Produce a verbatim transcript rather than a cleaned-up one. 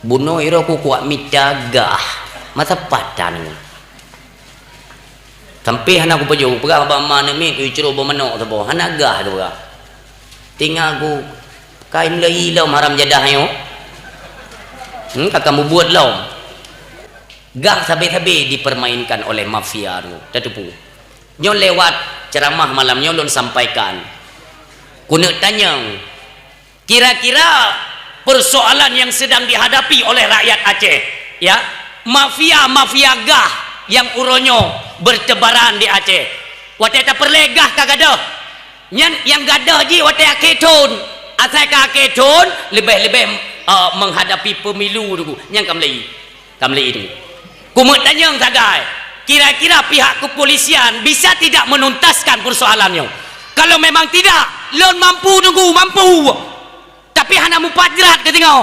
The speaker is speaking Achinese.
Bunoe iroh ku kuat mita gah. Masa patan. Sampai hana kupajoh, peugah bak ma aneuk miet, "Ui, curo boh manok saboh." Hana gah teupeugah. Tinggai ku, kai meulai lom haram jadah nyoe. Hmm, ka kamu buet lom. Gah sabe-sabe dipermainkan oleh mafia tu. Tateupeue. Nyoe lewat ceramah malam nyoe lôn sampaikan. Keuneuk tanyong, kira-kira persoalan yang sedang dihadapi oleh rakyat Aceh, ya, mafia-mafia gah yang uroe nyoe bertebaran di Aceh. Watée tapeureulée gah ka gadôh, nyan nyang gadôh jih watée akhé thon. Asai ka akhé thon, leubeh-leubeh, eh, menghadapi pemilu tu, nyang ka meulai. Ka meulai itu. Keumeuk tanyong sagai, kira-kira pihak kepolisian bisa tidak menuntaskan persoalan nyoe? Kalau memang tidak, lôn mampu nunggu, mampu. Tapi hana mupat jrat keu singoh.